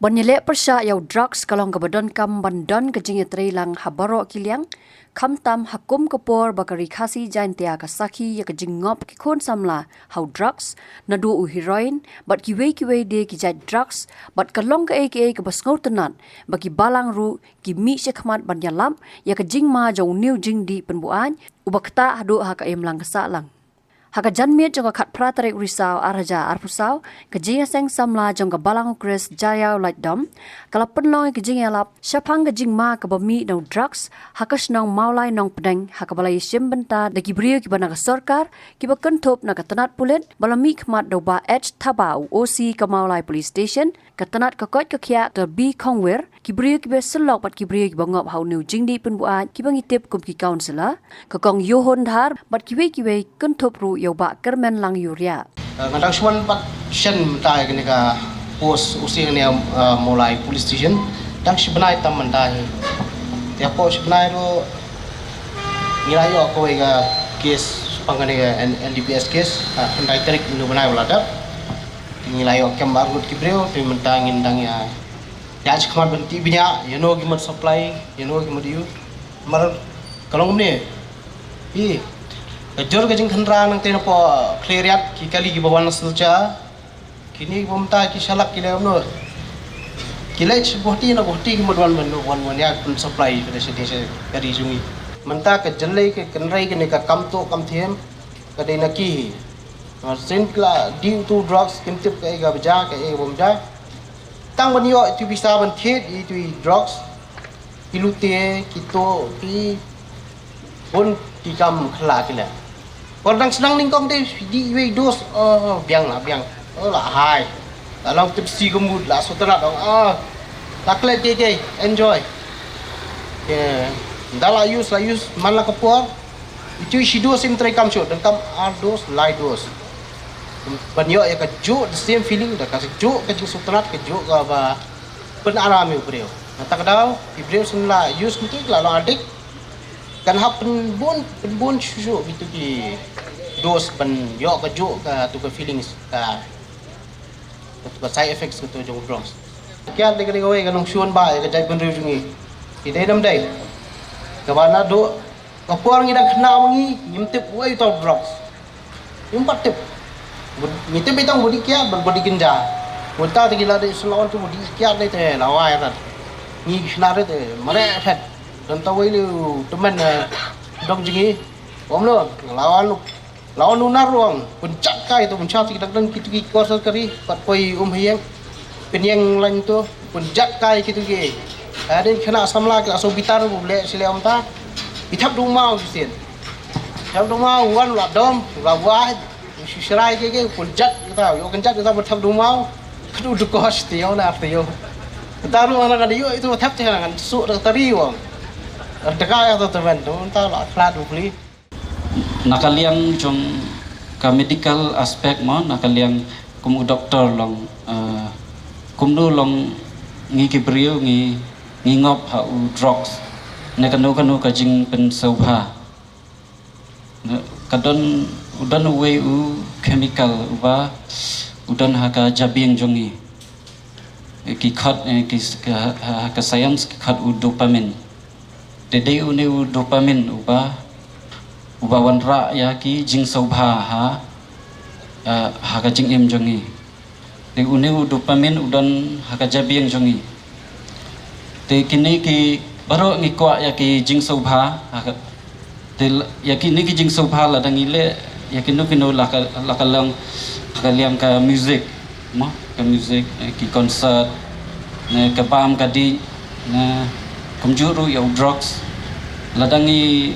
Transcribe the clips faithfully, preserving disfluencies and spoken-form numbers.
Ban ïaleh pyrshah ïa u drugs ka long kaba donkam ban don ka jingïatreilang ha baroh ki liang, khamtam ha kum ka por ba ka Ri Khasi Jaintia ka sakhi ïa ka jingngop ki khun samla ha u drugs, naduh u heroin bad kiwei kiwei de ki jait drugs, bad ka long kaei kaei kaba sngewtynnat ba ki balang ruh ki mih shakhmat ban ïalap ïa ka jingma jong une u jingdih pynbuaid uba ktah haduh ha ka imlang ka sahlang. Ha ka janmiet jong ka khatphra tarik u Risaw arhajar arphew saw, ka jingïaseng samla jong ka Balang u Khrist Jaiaw Laitdom ka la pynlong ïa ka jingïalap shaphang ka jingma kaba mih na u drugs ha ka shnong Mawlai Nongpdeng, ha kaba la ïashim bynta da ki briew kiba na ka sorkar, kiba kynthup na ka tnat pulit ba la mihkhmat da u Bah H Thaba, u O C ka Mawlai Police Station, ka tnat ka koit ka khiah ka B Khongwir, ki briew kiba syllok bad ki briew kiba ngop ha une u jingdih pynbuaid kiba ngi tip kum ki counsellor, ka Kong Yohon Dhar bad kiwei kiwei, kynthup ruh ïa u Bah Kyrmenlang Ïuriah. Eh, nga dang shu wan pat shen mynta ïa kane ka post O C kane, eh, Mawlai Police Station. Dang shi bnai tam mynta hi. Te hapoh shi bnai ruh ngi la ïoh kawei ka case, shaphang kane ka N-, N D P S case, eh, khyndai tarik une u bnai ba la dep. Ngi la ïoh kem arngut ki briew, te mynta ngin dang ïa, ïa shakhmat ban tih bniah ïano ki mut supply, ïano ki mut ïoh. Namar ka long kumne. Hi, ka jur ka jingkhynra nangta napoh Khliehriat, ki kali kiba wan na Silchar, kine kiba mynta ki shalak ki leh kumno. Ki leit sha Guwahati, na Guwahati ki mut wan, wan, wan, wan ïa pyn supply ka dei sha, dei sha ka ri jong ngi. Mynta ka jyllei ka kynrei kane ka kam tuh kam thiem ka dei na ki hi. Mar shen ki la dih utu u drugs, kim tip kaei kaba jia, kaei kaba ym jia. Tang ban ïoh itu i pisa ban thied itu i drugs, ki lute, ki tuh, ki bun ki kam khlaiñ ki leh. Por dang sdang nyngkong te dih iwei i dos, oh, biang la biang. Oh, la hai. La long tipsy ka mut, la sngewtynnat, oh. La klet kiei kiei, enjoy. Te ynda la use, la use man la ka por. Itu i shi dos im treikam shuh, donkam ar dos, lai dos. Ban ïoh ïa kajuh the same feeling, da kajuh ka jingsngewtynnat, kajuh kaba pynaram ïa u briew. Nangta ka daw ki briew shen la use kumtu, ki la long addict. Kan hap pynbun, pynbun shuh shuh kitu ki dos ban ïoh kajuh katu ka feelings, ka, katu ka side effects katu jong u drugs. Kiad dei ka dei kawei ka nongshun ba ïa ka jaitbynriew jong ngi. Ki dei nam dei. Kaba naduh ka por ngi dang khynnah ma ngi, ngim tip uei uta u drugs. Ngim pat tip. Bad ngi tip itang bad i kiad, bad bad i kynja. Mynta te ki la dei sngewthuh bad i kiad dei te la wai rat. Ngi khynnah dei te mareh phet. Don ta wei lei u tymmen, eh, dong jong ngi. Ym no, la wan u, la wan u nar ruh ong. Pynjat kai to, pynjat ki dak dang kitu ki kor sorkari, pat poi um hiang. Pynïeng lain to, pynjat kai kitu ki. Hadien khynnah samla ki la shu bitar, bu leh shi leh ym ta. I thap dung maw shisien. Thap dung maw, wan la dom, la wah. Shu shrai ki ki, pynjat kita, ïoh kynjat kita, bu thap dung maw. Kadu du kos ti ïoh na ti ïoh. Kita ruh na ka ïoh itu thap ti na kan su da tari wang. Ar deka ïa to temen, tu ta la khla du pli. Na ka liang jong ka medical aspect mo, na ka liang kum u doktor long, eh, kumno long ngi ki briew ngi, ngi ngop ha u drugs. Ne kano kano ka jingpynsngewbha. Ne ka don, u don uwei u chemical uba u don ha ka jabieng jong ngi. Ki khot, eh, ki s-, ka, ha, ha ka science ki khot u dopamine. Te dei une u dopamine uba, uba wanrah ïa ki jingsngewbha ha, eh, ha ka jingim jong ngi. Te une u dopamine u don ha ka jabieng jong ngi. Te kine ki baroh ngi kwah ïa ki jingsngewbha ha ka, te l-, ïa kine ki jingsngewbha lada ngi leh ïa kino kino la ka, la ka long ha ka liang ka music. Mo, ka music, eh, ki concert, ne ka bam ka dih, ne kumjuh ruh ïa u drugs. Lada ngi,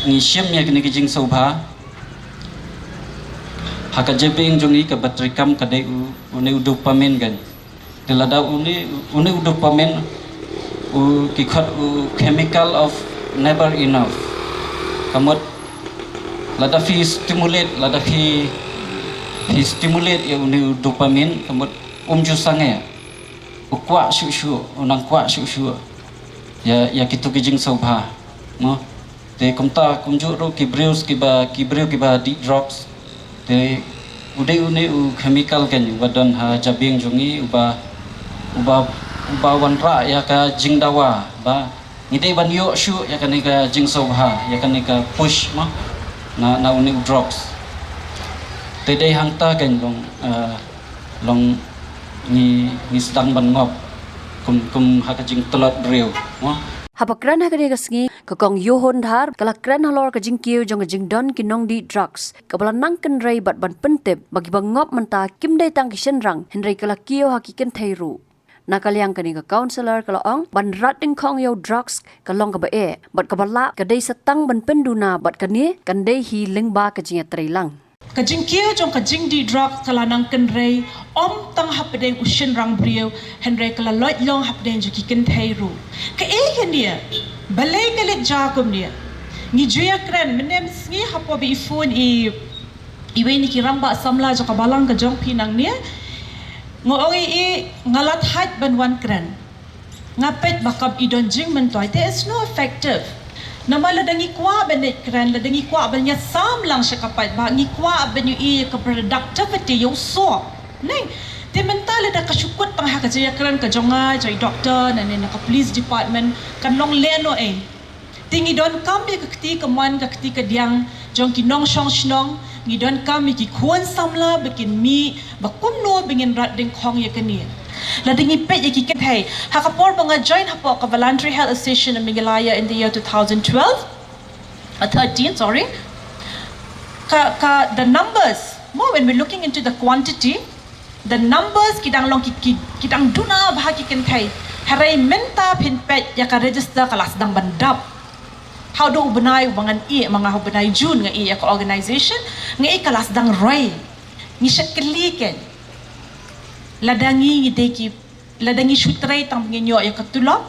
ngi shim ïa kine ki jingsngewbha, ha ka jabieng jong ngi kaba treikam ka dei u, une u dopamine kan. Te lada une, une u dopamine, u ki khot u chemical of never enough. Ka mut, lada phi stimulate, lada phi, phi stimulate ïa une u dopamine, ka mut um ju sangeh. U kwah shuh shuh, u nang kwah shuh shuh. Ïa, ïa kitu ki jingsngewbha. Mo. Te kumta kumjuh ruh ki briew kiba, ki briew kiba dih drugs. Te u dei une u chemical kan uba don ha jabieng jong ngi uba, Ba, ba wanrah ïa ka jingdawa, ba ngi dei ban ïoh shuh ïa kane ka jingsngewbha, ïa kane ka push mo, na, na une u drugs. Te dei hangta kein long, eh, long ngi, ngi sdang ban ngop kum, kum ha ka jingtlot briew mo. Haba kren ha kane ka sngi, ka Kong Ïohon Dhar ka la kren halor ka jingkiew jong ka jingdon ki nongdih drugs, kaba la nang kynrei bad ban pyntip ba kiba ngop mynta kim dei tang ki shynrang, hynrei ka la kiew ha ki kynthei ruh. Na ka liang kane ka counsellor ka la ong, ban rat dyngkhong ïa u drugs ka long kaba eh, bad kaba lah ka dei sa tang ban pynduna bad kane kan dei hi lyngba ka jingïatreilang. Ka jingkiew jong ka jingdih drugs ka la nang kynrei ym tang hapdeng u shynrang briew, hynrei ka la lait long hapdeng jong ki kynthei ruh. Kaei kane? Balei ka leit jia kumne? Ngi ju ïakren mynne mynsngi hapoh ba i phone i, iwei na ki rangbah samla jong ka balang ka jong phi nangne. Nga ong ïa i, nga la thait ban wan kren. Nga peit ba kam i don jingmyntoi, there is no effective. Namar lada ngi kwah ban leit kren, lada ngi kwah ban ïasam lang sha ka paidbah, ngi kwah ban ïohi ïa ka productivity, ïa u soh. Neng, te mynta lada ka shu kut tang ha ka jingïakren ka jong nga, jong i doctor, ne na ka police department, kan long lehnohei? Te ngi donkam ïa ka kti kamon, ka kti kadiang jong ki nongshong shnong, ngi donkam ïa ki khun samla ba kin mih ba kumno ba ngin rat dyngkhong ïa kane. Lada ngi peit ïa ki kynthei, ha ka por ba nga join hapoh ka Voluntary Health Association of Meghalaya in the year two thousand twelve, uh, thirteen, sorry. Ka, ka, the numbers, mo, when we're looking into the quantity, the numbers ki dang long ki, ki, ki dang duna bha ki kynthei. Hynrei mynta phin peit ïa ka register ka la sdang ban dap. Haduh u bnai uba ngan ïeh ma nga, u bnai June nga ïeh ïa ka organization, nga ïeh ka la sdang roi. Ngi shakli kein. Lada ngi ngi dei ki, lada ngi shu trei tang ba ngin ïoh ïa ka tulop,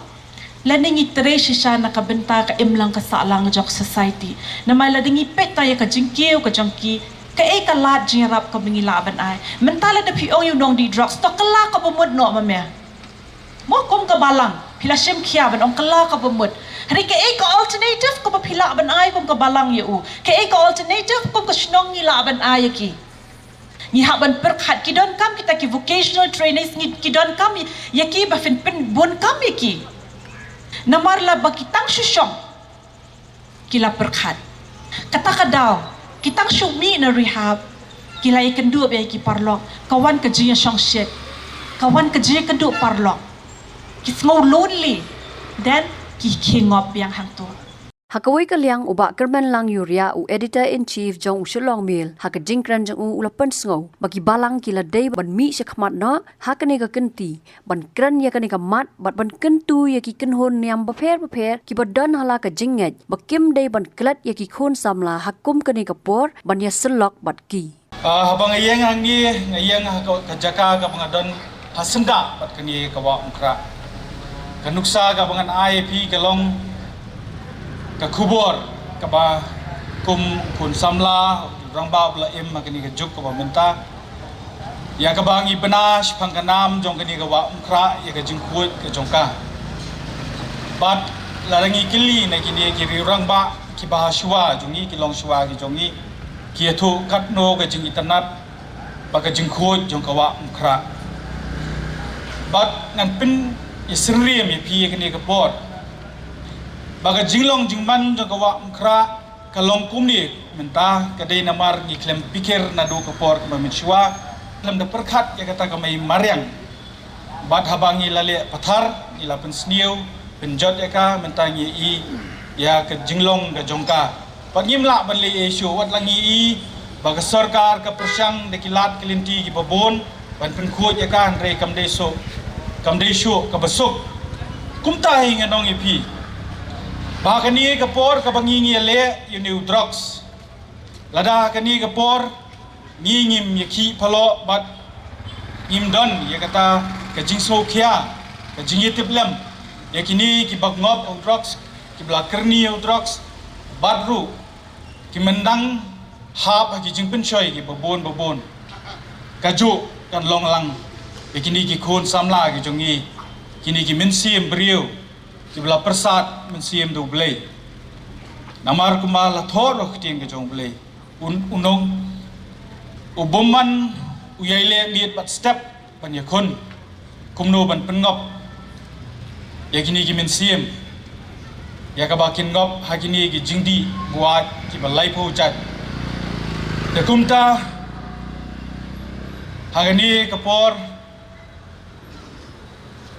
lane ngi trei shisha na ka bynta ka imlang ka sahlang jong ka society. Namar lada ngi peit tang ïa ka jingkiew ka jong ki, kaei ka lad jingïarap kaba ngi lah ban ai? Mynta lada phi ong ïa u nongdih drugs, to kylla kaba mut noh ma me. Mo, kum ka balang, phi la shim khia ban ong kylla kaba mut. Hynrei kaei ka alternative kaba phi lah ban ai kum ka balang ïa u? Kaei ka alternative kum ka shnong ngi lah ban ai ïa ki? Ngi hap ban pyrkhat, ki donkam kita ki vocational trainees, ngi, ki donkam ïa ki ba phin pynbun kam ïa ki. Namar lada ki tang shu shong, ki la pyrkhat. Kata ka daw, ki tang shu mih na rehab, ki la ïakynduh biang ïa ki paralok, ka wan ka jingïashongshit, ka wan ka jingïakynduh paralok. Ki sngew lonely, then ki, ki ngop biang hangto. Ha kawei ka liang u Bah Kyrmenlang Ïuriah, u Editor in Chief jong u Shillong Mail, ha ka jingkren jong u u la pynsngew ba ki balang ki la dei ban mih shakhmat noh ha kane ka kynti ban kren ïa kane ka mat bad ban kyntu ïa ki kynhun niam bapher bapher kiba don ha la ka jingngeit ba kim dei ban klet ïa ki khun samla ha kum kane ka por ban ïasyllok bad ki. Ah, haba nga ïeng hangne, nga ïeng ha ka, ka jaka kaba nga don ha syndah bad kane ka Wah Umkhrah. Ka nuksa kaba ngan ai ïa phi ka long ka khubor kaba kum u khun samla, u rangbah ba la im ha kane ka juk kaba mynta. Ïa kaba ngi bna shaphang ka nam jong kane ka Wah Umkhrah, ïa ka jingkhuid ka jong ka. Bad lada ngi kylli na kine ki riew rangbah kiba ha shuwa jong ngi, ki longshuwa ki jong ngi, ki ïathuh katno ka jingitynnad bad ka jingkhuid jong ka Wah Umkhrah. Bad ngan pynïasyriem ïa phi ïa kane ka por ba ka jinglong jingman jong ka Wah Umkhrah ka long kumne mynta, ka dei namar ngi khlem pyrkhat naduh ka por kaba mynshuwa, khlem da pyrkhat ïa kata ka mei mariang. Bad haba ngi la leh pathar, ngi la pynsniew, pynjot ïa ka, mynta ngi i ïa ka jinglong ka jong ka. Bad ngim lah ban leh ei shuh, wat la ngi i ba ka sorkar ka pyrshang da ki lad ki lynti kiba bun ban pynkhuid ïa ka, hynrei kam dei shuh, kam dei shuh kaba suk. Kumta hi ngan ong ïa phi ba kane ka por kaba ngi ngi leh ïa une u drugs, lada kane ka por ngi ngim ïakhih paloh bad ngim don ïa kata ka jingsngewkhia, ka jingïatiplem ïa kine kiba ngop ïa u drugs, kiba la kyrni ïa u drugs, bad ruh ki myndang hap ha ki jingpynshoi kiba bun ba bun. Kajuh kan long lang ïa kine ki khun samla ki jong ngi, kine ki mynsiem briew kiba la pyrsad mynsiem da U Blei. Namar kumba la thoh ruh ktien ka jong U Blei, un, u nong, u bymman u ïai leh miet bad step ban ïakhun. kumno ban pynngop ïa kine ki mynsiem, ïa kaba kin ngop ha kine ki jingdih buaid kiba laiphew jait. Te kumta, ha kane ka por,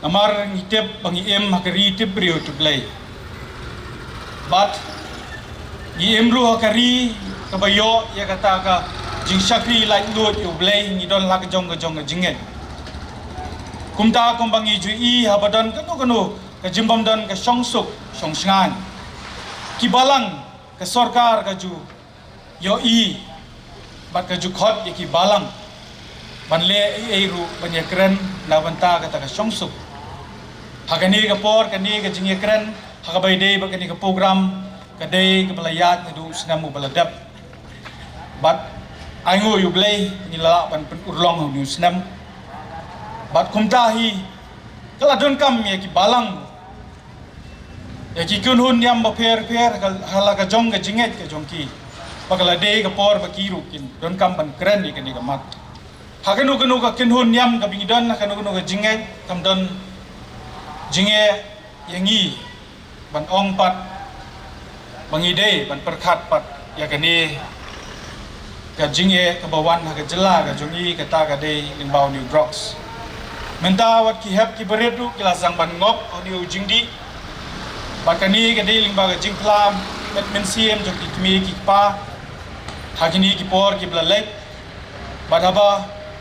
namar ngi tip ba ngi im ha ka ri tip briew tip Blei. Bad ngi im ruh ha ka ri kaba ïoh ïa kata ka jingshakri laitluid ïa U Blei, ngi don la ka jong ka jong ka jingngeit. Kumta kumba ngi ju ïohi, haba don kano kano ka jingbym don ka shongsuk shongshngaiñ, ki balang, ka sorkar ka ju ïohi bad ka ju khot ïa ki balang ban leh ei ei ruh ban ïakren na bynta kata ka shongsuk. Ha kane ka por, kane ka jingïakren ha kaba ïadei bad kane ka program ka dei kaba la ïaid naduh u snem uba la dep. Bad ainguh ïa U Blei, ngi la lah ban pynurlong ha une u snem. Bad kumta hi, ka la donkam ïa ki balang, ïa ki kynhun niam bapher pher, ha la ka jong ka jingngeit ka jong ki, ba ka la dei ka por ba ki ruh kin donkam ban kren ïa kane ka mat. Ha kano kano ka kynhun niam kaba ngi don, ha kano kano ka jingngeit, kam don jingeh ïa ngi ban ong pat ba ngi dei ban pyrkhat pat ïa kane ka jingeh kaba wan ha ka jylla ka jong ngi, kata ka dei lyngba une u drugs. Mynta wat ki hep ki barit ruh ki la sdang ban ngop ha une u jingdih. Bad kane ka dei lyngba ka jingphla met mynsiem jong ki kmie ki kpa ha kine ki por kiba la leit. Bad haba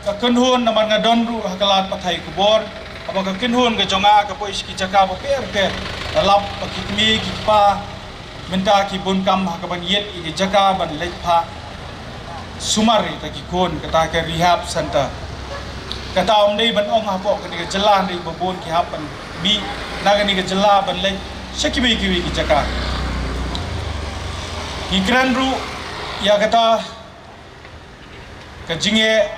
ka kynhun, namar nga don ruh ha ka lad pathai khubor, haba ka kynhun ka jong nga ka poi sha ki jaka bapher pher, la lap ba ki kmie ki kpa mynta ki bun kam ha kaban ïit ïa ki jaka ban leit phah sumar ïa kita ki khun, kata ka rehab center. Kata ym dei ban ong hapoh kane ka jylla, hynrei ba bun ki hap ban mih na kane ka jylla ban leit sha kiwei kiwei ki jaka. Ngi kren ruh ïa kata ka jingeh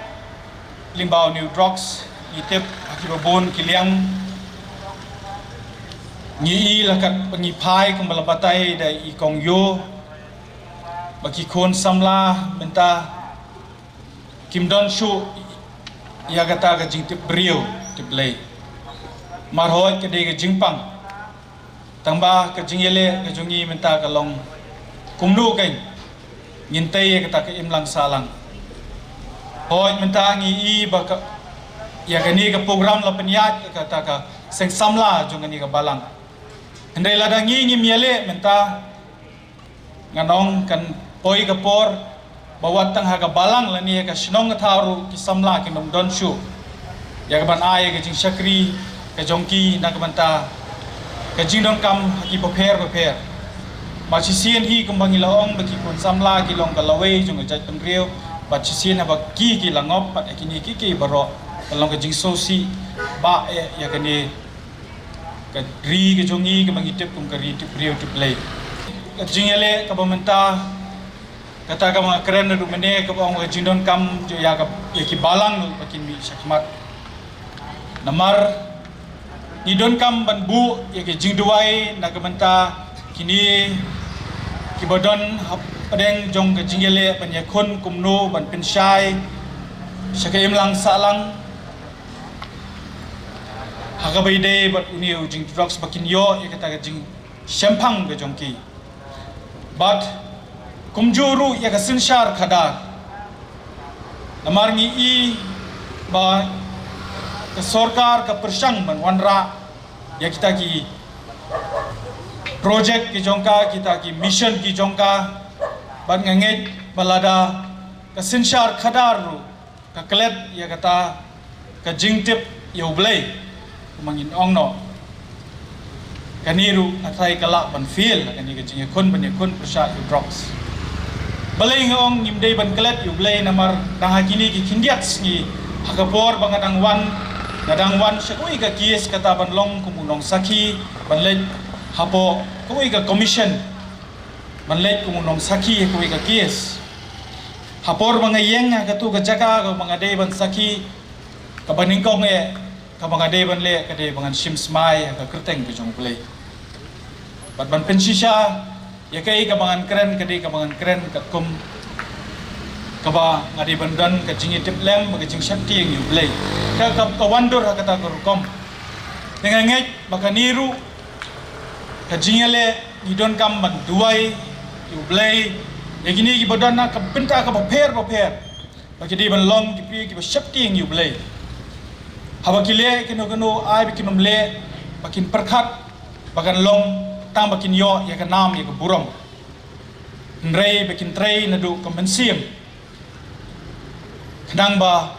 lyngba une u drugs. Ngi tip ha kiba bun ki liang, ngi i la katba ngi phai kumba la batai da i Kong Ïew, ba ki khun samla mynta kim don shuh ïa kata ka jingtip briew tip Blei. Mar hooid ka dei ka jingpang. Tangba ka jingïaleh ka jong ngi mynta ka long kumno kein ngin tei ïa kata ka imlang sahlang. Hooid mynta ngi i ba ka, ïa kane ka program la pynïaid kata ka seng samla jong kane ka balang. Hynrei lada ngi ngim ïaleh mynta, ngan ong kan poi ka por ba wat tang ha ka balang lane ha ka shnong ka thaw ruh ki samla kin ym don shuh ïa kaban ai ïa ka jingshakri ka jong ki na ka bynta ka jingdonkam ha ki bapher bapher. Bad shisien hi kumba ngi la ong ba ki khun samla ki long ka lawei jong ka jaitbynriew, bad shisien haba ki ki la ngop pat ha kine kiei kiei baroh, ka long ka jingsngewsih ba eh ïa kane ka ri ka jong ngi kaba ngi tip kum ka ri tip briew tip Blei. Ka jingïaleh kaba mynta, kata kaba nga kren naduh mynne kaba ong ka jingdonkam jong ïa ka, ïa ki balang ruh ba kin mih shakhmat. Namar ngi donkam ban buh ïa ka jingduwai na ka bynta kine kiba don hapdeng jong ka jingïaleh ban ïakhun kumno ban pynshai sha ka imlang sahlang ha kaba ïadei bad une u jingdrugs ba kin ïoh ïa kata ka jingshemphang ka jong ki. Bad kumjuh ruh ïa ka synshar khadar. Namar ngi i ba ka sorkar ka pyrshang ban wanrah ïa kita ki project ki jong ka, kita ki mission ki jong ka. Bad nga ngeit ba lada ka synshar khadar ruh ka klet ïa kata ka jingtip ïa U Blei, kumba ngin ong noh, kane ruh ka tharai ka lah ban fail kane ka jingïakhun ban ïakhun pyrshah ïa u drugs. Balei nga ong ngim dei ban klet ïa U Blei? Namar dang ha kine ki khyndiat sngi, ha ka por ba nga dang wan, nga dang wan sha kawei ka case, kata ban long kum u nongsakhi, ban leit hapoh kawei ka commission, ban leit kum u nongsakhi ha kawei ka case. Ha por ba nga ïeng ha katu ka jaka kaba nga dei ban sakhi, kaba nyngkong eh kaba nga dei ban leh ka dei ba ngan shim smai ha ka kyrteng ka jong U Blei. Bad ban pynshisha ïa kaei kaba ngan kren ka dei kaba ngan kren katkum kaba nga dei ban don ka jingïatiplem bad ka jingsheptieng ïa U Blei. Ka, ka, ka wan dur ha kata ka rukom. Te nga ngeit ba kane ruh ka jingïaleh ngi donkam ban duwai ïa U Blei ïa kine kiba don na ka bynta kaba pher bapher, ba ki dei ban long ki briew kiba sheptieng ïa U Blei. Haba ki leh kano kano, ai ba kin ym leh ba kin pyrkhat ba kan long tang ba kin ïoh ïa ka nam ïa ka burom, hynrei ba kin trei naduh ka mynsiem. Khnang ba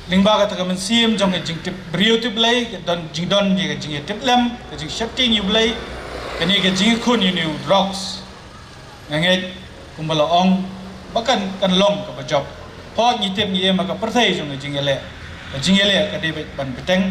lyngba kata ka mynsiem jong ka jingtip briew tip Blei, ka don jingdon ïa ka jingïatiplem, ka jingsheptieng ïa U Blei, kane ka jingïakhun ïa une u drugs, nga ngeit kumba la ong ba kan, kan long kaba jop. Hooid, ngi tip ngi im ha ka pyrthei jong ka jingïaleh. Ka jingïaleh ka dei beit ban bteng.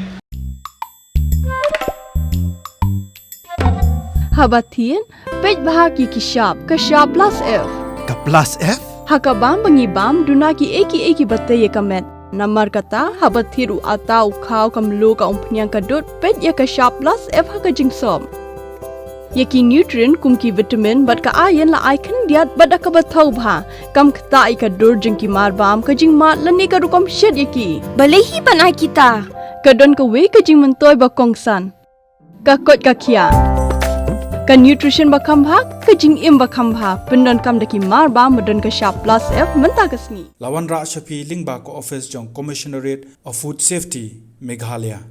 Haba thied, peit bha ki ki shap, ka shap plus F. Ka plus F? Ha ka bam ba ngi bam, duna ki ei ki ei kiba tei ïa ka met. Namar kata, haba thied u atta, u khaw, ka mluh, ka umphniang, ka dud, peit ïa ka shap plus F ha ka jingsop. Ïa ki nutrient kum ki vitamin bad ka iron la ai khyndiat bad da kaba thaw bha. Kam ktah ïa ka dur jong ki marbam, ka jingmad lane ka rukom shet ïa ki. Balei hi ban ai kita? Ka don kawei ka jingmyntoi ba kongsan. Ka koit ka khiah. Ka nutrition ba kham bha, ka jingim ba kham bha. Pyndonkam da ki marbam ba don ka shap plus F mynta ka sngi. La wanrah sha phi lyngba ka office jong Commissionerate of Food Safety, Meghalaya.